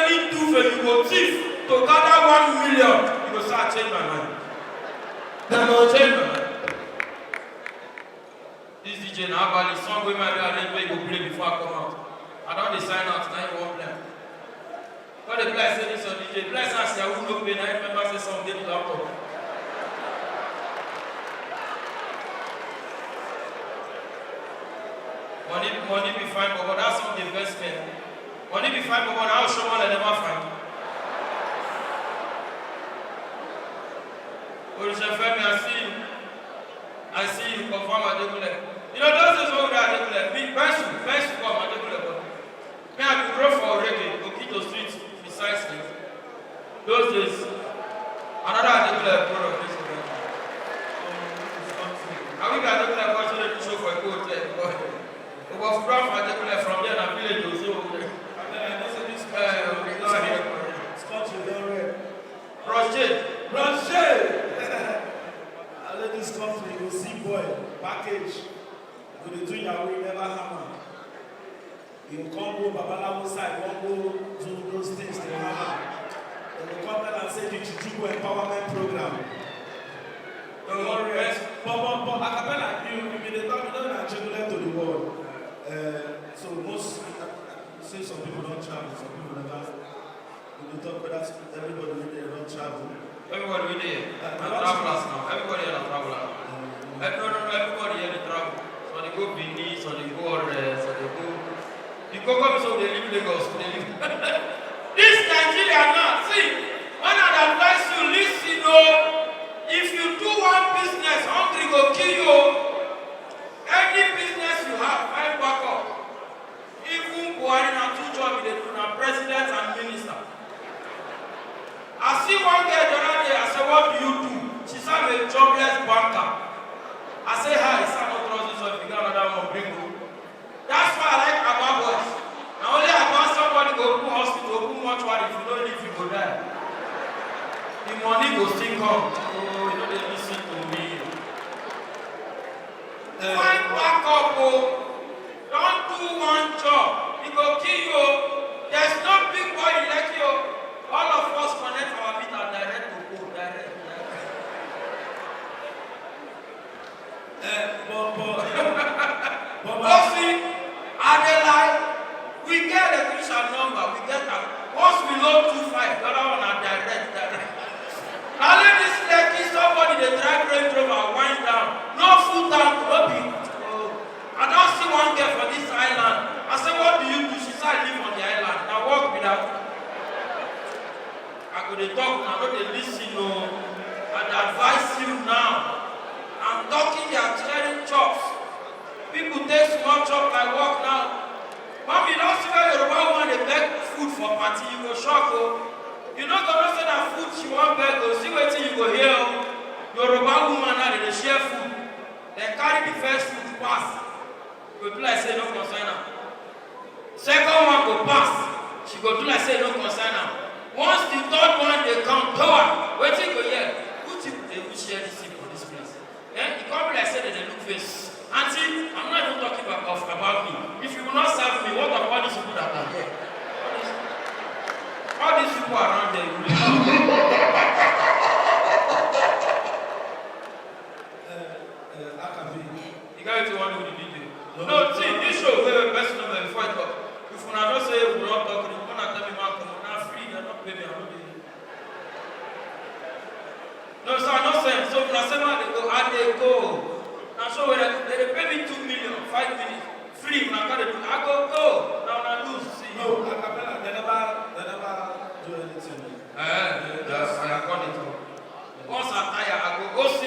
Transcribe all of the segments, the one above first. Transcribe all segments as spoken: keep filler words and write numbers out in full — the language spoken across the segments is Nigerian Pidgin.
If you do for you go thief to gather one million, you go start change my mind. Dem go change my mind. This D J na Abali song wey my arrange wey go play before I come out. I don dey sign out, na you wan play. Come dey play say this your D J. Play say as Yahoo no pay, na you remember say song dey the laptop. Money, money be fine, but that song dey vex me. Money be fine, but na Oshomo dem never find. Orisha Femi, I see you. I see you confirm Adekunle. You know those days when we dey Adekunle, me, pencil, pencil come Adekunle, but me, I be grow for Orege, Okito Street, precisely. Those days, another Adekunle product this event. Now we be Adekunle culture dey show for Eko Hotel. But we go from Adekunle from there na village o, so, eh, we go Adekunle. This country don red. Roger. Roger. I let this country, you go see boy, package. You go dey do Yahoo, you never hammer. You come go Babalawo side, wan go do those things to hammer. Dem go come tell am say the Chuchugo empowerment program. Don't worry. But, but, but, acapella, you, you be the talk, you know, na Adekunle to the world. Uh, so most, say some people don travel, some people never. We dey talk whether everybody wey dey don travel. Everybody wey dey here na travelers now. Everybody here na traveler. Every, no, no, no, everybody here dey travel. Some dey go Benin, some dey go Ore, some dey go. The koko be say we dey leave Lagos, we dey leave. This Nigeria now, see, when I dey advise you, listen o. If you do one business, hungry go kill you o. Any business you have, find backup. Even Buhari na two job e dey do, na president and minister. I see one girl the other day, I say, "What do you do?" She say, "I'm a jobless banker." I say, "Hi, sir, no trust this one, if you get another one, bring o." That's why I like Aba boys. Na only Aba somebody go open hospital, open mortuary, if you no leave, you go die. The money go still come. Oh, you no dey listen to me. Find backup o. Don't do one job. E go kill you o. There's no big boy in Lekki o. All of us connect our meter direct to pole, direct, direct. Eh, but, but, but, but, see, I dey lie. We get electrician number, we get am. Once we load two five, the other one na direct, direct. Na only this Lekki somebody dey drive Range Rover wind down. No full tank, no be. Oh, I don see one girl for this island. I say, "What do you do?" She say, "I live on the island." Na work be that. I go dey talk, una no dey listen o. I dey advise you now. I'm talking, they are tearing chops. People take small chop like work now. Mami, you don see where Yoruba woman dey beg food for party, you go shock o. You no go know say na food she wan beg o. See wetin you go hear o. Yoruba woman now dey dey share food. Dem carry the first food pass. You go do like say e no concern am. Second one go pass. She go do like say e no concern am. Once the third one dey come, power. Wetin you go hear? Who thief dey, who share this thing for this place? Eh? E come be like say dem dey look face. Aunty, I'm not even talking about, of, about me. If you will not serve me, what of all these people that are here? All these, all these people around there, you will Uh, uh, Akabi. You get wetin you wan do with the D J? No. No, see, this show wey person no know before I talk. If una know say we don talk, una tell me, "Man, come on, na free, dem no pay me, I no dey." No, sir, no sense. So una say, "Man, I dey go, I dey go." Na show wey dem, dem dey pay me two million, five minutes. Free, una come dey do, "I go go." Na una lose, see. No, acapella, they never, they never do anything. Eh, that's, I got it. Once I tire, I go, "O C,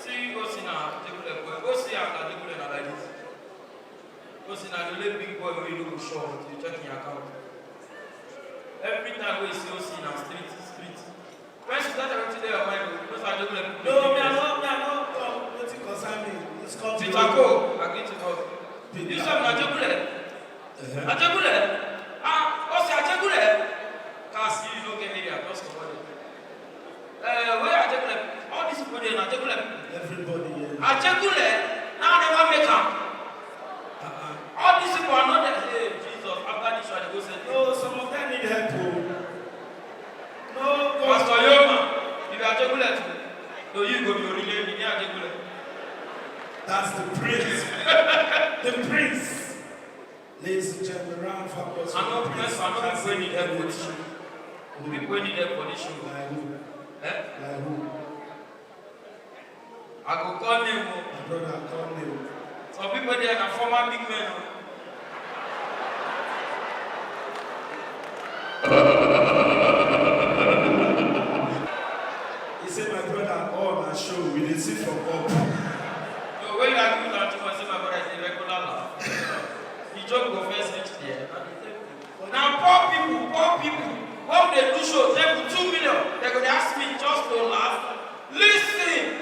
see O C na Adekunle boy. O C and Adekunle na like this." O C na the only big boy wey you no go show until you check him account. Every time wey you see O C na street, street. When she start everything dey your mind, you know say Adekunle. No, me, I no, me, I no talk wetin concern me. It's country. Peter Cole, I greet you, boss. Peter. You say na Adekunle? Uh-huh. Adekunle? Ah, O C Adekunle? Cause you no get area, just comot there. Eh, where Adekunle? All these people dey na Adekunle. Everybody here. Adekunle? Now I never make am. Uh-uh. All these people are not there. Hey, Jesus, after this one, they go say, "No, some of them need help o." That's the prince. The prince. Ladies and gentlemen, round of applause for I know the prince. People, I know people wey need help for this show. People wey need help for this show. Like who? Eh? Like who? I go call name o. My brother, call name. Some people there na former big men o. He say, my brother, all na show, we dey see from up. No, when you argue with am too much, say my brother is a regular laugh. The joke go first reach there. Na poor people, poor people. When we dey do show, table two million, they go dey ask me just to laugh. Listen,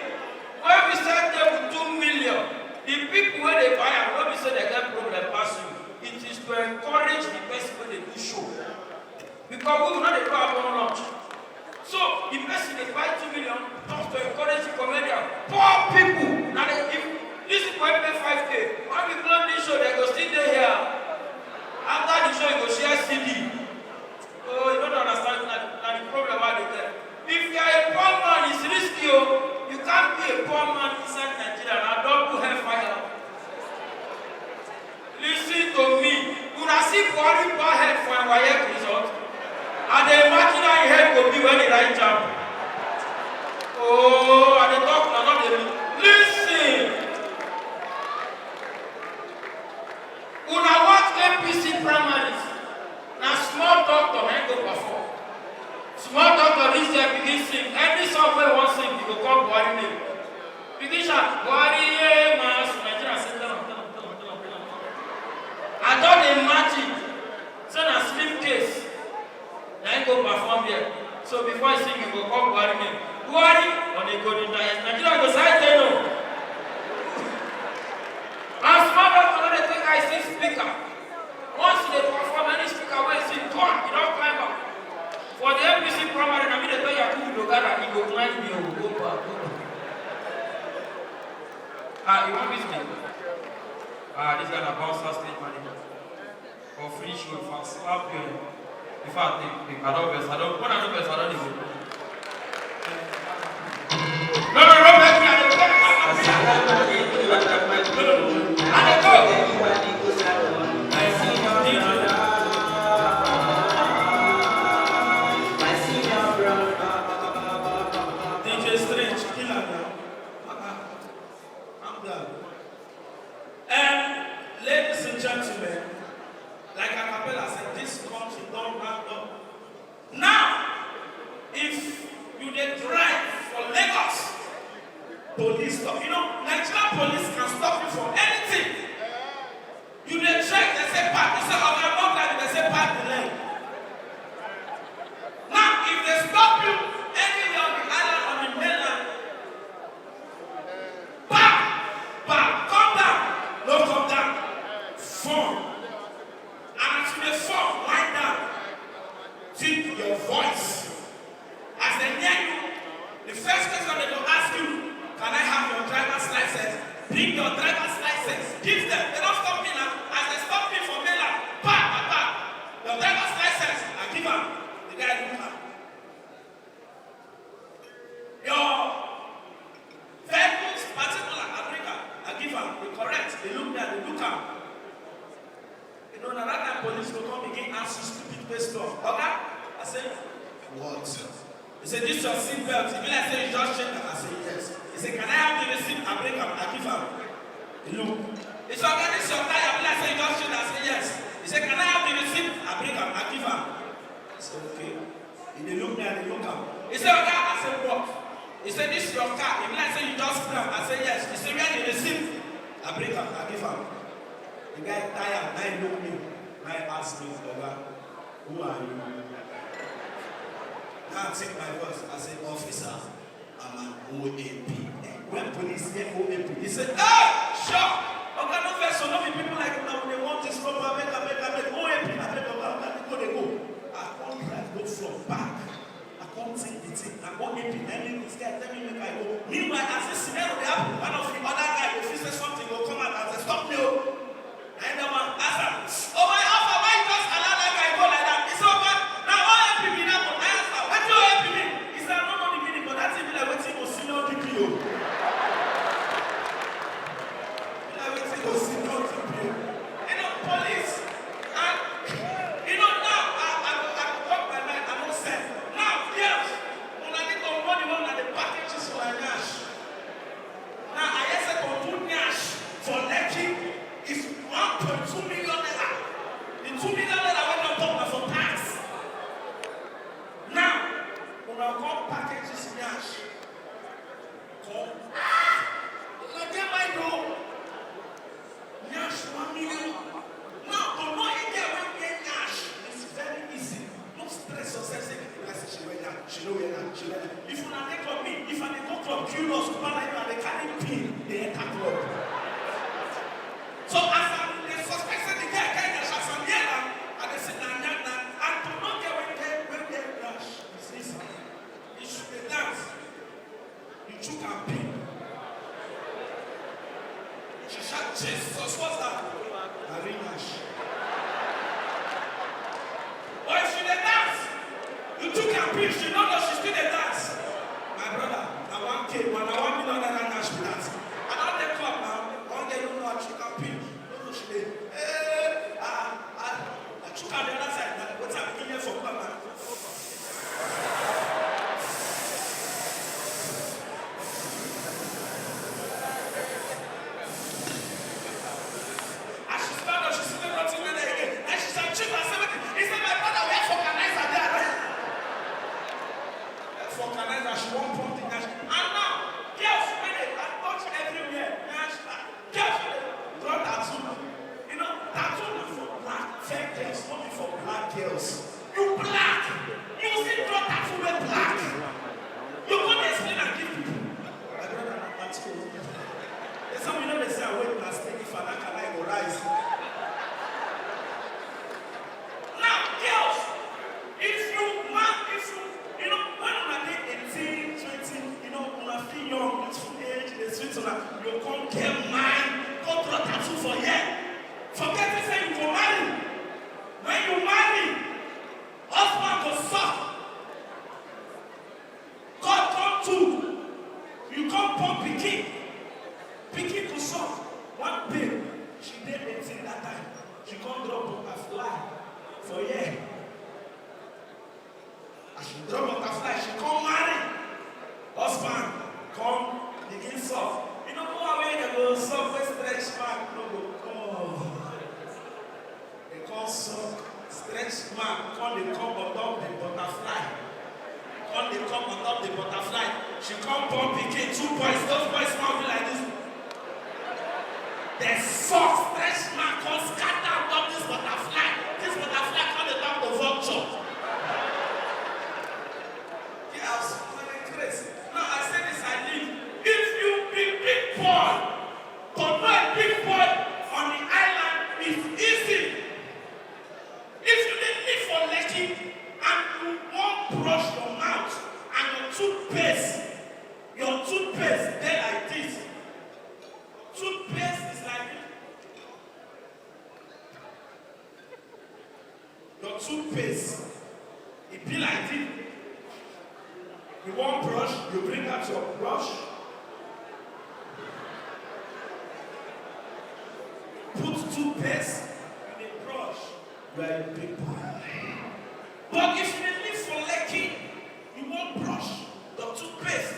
when we sell table two million, the people wey dey buy am, no be say they get problem pass you. It is to encourage the person wey dey do show. Because we no dey do our own lunch. So the person dey buy two million just to encourage the comedian. Poor people. Na the, if this people wey pay five K, when we close this show, they go still dey here. After the show, you go share C D. Oh, you don't understand. Na, na the problem I dey tell. If you are a poor man, it's risky o. You can't be a poor man inside Nigeria. Na double hellfire. Listen to me. Una see Buhari bald head for im WAEC result? I dey imagine how im head go be when he write JAMB. Oh, I dey talk, una no dey li-, listen. Una watch A P C primaries. Na small doctor na im go perform. Small doctor reach there, begin sing. Every song wey he wan sing, he go call Buhari name. Begin shout, "Buhari, ye mas." Nigeria say, "Tell am, tell am, tell am, tell am, tell am." I don dey imagine say na slim case na im go perform there. So before he sing, he go call Buhari name. "Buhari on a golden dais." Nigeria go say, "I tell no." And small doctor no dey take eye see speaker. Once you dey perform, any speaker wey you see, come, you don climb am. For the A P C primary, na me dey tell Yakubu Dogara, he go climb me o, go back, go back. Ah, you wan miss me? Ah, this guy na bouncer, stage manager. For free show, if I slap you, in fact, if, if I don vex, I don, when I don vex, I don dey go. No, no, no, vex me, I dey go. I dey go. D J Strange, kill am now. Calm down. Um, ladies and gentlemen, like Acapella said, this country don round up. Now, if you dey drive for Lagos, police stop. You know, Nigerian police can stop you for anything. You dey check, they say park. You say, "Oga, no drive," they say, "Park the line." Now, if they stop you anywhere on the island, on the mainland, back, back, come down, no come down. Phone. And as you dey phone, wind down. Tip your voice. As they near you, the first question they go ask you, "Can I have your driver's license?" Bring your driver's license. Give them. They don't stop me now. As they stop me for mainland, pa, pa, pa. "Your driver's license." I give am. The guy look am. "Your vehicle's particular." I bring am. I give am. He correct. He look me and he look am. You know, na that time police go come begin ask you stupid question. "Oga," I say, "What?" He say, "This your seat belt, e be like say you just change am." I say, "Yes." He say, "Can I have the receipt?" I bring am, I give am. He look. He say, "Oga, this your tie, e be like say you just change am." I say, "Yes." He say, "Can I have the receipt?" I bring am, I give am. I say, "Okay." He dey look me, I dey look am. He say, "Oga," I say, "What?" He say, "This your car, e be like say you just clean am." I say, "Yes." He say, "Where the receipt?" I bring am, I give am. The guy tire, now he look me, now he ask me, "Oga, who are you?" Now I take my voice, I say, "Officer, I'm an O A P." When police hear O A P, he say, "Hey, sure. Oga, no vex, so no be people like una dey want this proper, make am, make am, make O A P, abeg, Oga, Oga, go dey go." I come drive go from back. I come take the thing. I come A P, then this guy tell me make I go. Meanwhile, as this scenario dey happen, one of the other guy go feel say something go come out as they stop me o. And the man ask am, "Oh my, Alpha, why you just allow that guy go like that?" He say, "Oga, na O A P be that one." I ask am, "Wetin O A P mean?" He say, "I no know the meaning, but that thing be like wetin go senior P P O." She no wear am. She wear am. If una dey club, me, if I dey go club, curious, Cubana, if I dey carry pin, dey enter club. So as I dey suspect say the girl get nyash, as I hear am, I dey say na na na. And to no get wey get wey get nyash, you see something. You should dey dance. You chook am pin. She shout, "Jesus, what's that?" Na ring nyash. But if she dey dance, you chook am pin, she no know she still dey dance. My brother, na one K, but na one million naira nyash be that. I don dey club now, one girl no know I chook am pin. No know she dey, eh, ah, ah, I chook am the other side, na wetin I begin hear for club na. As she stand up, she see the nothing wey dey again. And she say, "Chief, I say wetin?" He say, "My brother, where vulcanizer dey?" Where vulcanizer, she wan pump the nyash. And now, girls wey dey touch everywhere. Nyash, ah, girls wey dey draw tattoo. You know, tattoo na for black, fair girls, no be for black girls. You black. You see draw tattoo wey black. You go dey explain and give people. My brother, na tattoo. That's how we know they say, "I wait na stick, if I like, I go rise." Now, girls, if you man, if you, you know, when una dey eighteen, twenty, you know, una feel young, youthful age, dey sweet una, you come get mind, go draw tattoo for here. Forget say you go marry. When you marry, husband go suck. God come too. You come born pikin. Pikin go suck. One babe, she dey eighteen that time. She come draw butterfly for here. As she draw butterfly, she come marry. Husband come begin suck. You know one way dem go suck wey stretch mark no go come. Dem come suck, stretch mark come dey come on top the butterfly. Come dey come on top the butterfly. She come born pikin, two boys. Those boys come be like this. Dem suck, stretch mark come scatter on top this butterfly. This butterfly come dey turn to vulture. Girls, una dey craze. Now I say this, I leave. If you be big boy, to know a big boy on the island is easy. If you dey live for Lekki and you wan brush your mouth and your toothpaste, your toothpaste dey like this. Toothpaste is like this. Your toothpaste, e be like this. You wan brush, you bring out your brush, put toothpaste, you dey brush, you are a big boy. But if you dey live for Lekki, you wan brush, your toothpaste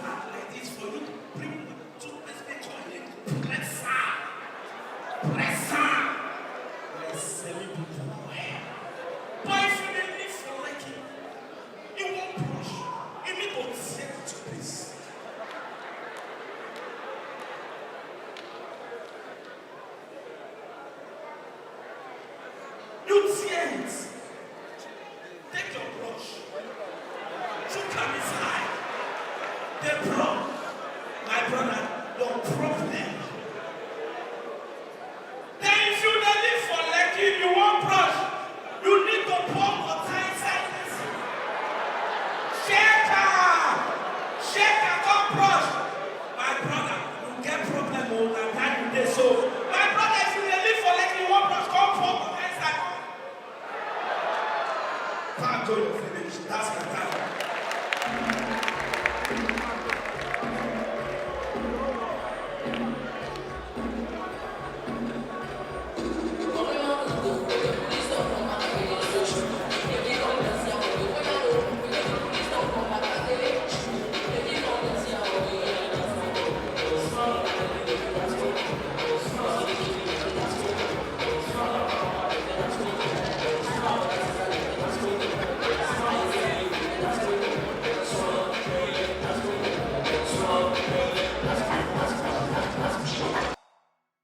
flat like this for you to bring to press make your head press am. Press am. You are a celebrity boy. But if you dey live for Lekki, you wan brush, you need to tear the toothpaste. You tear it.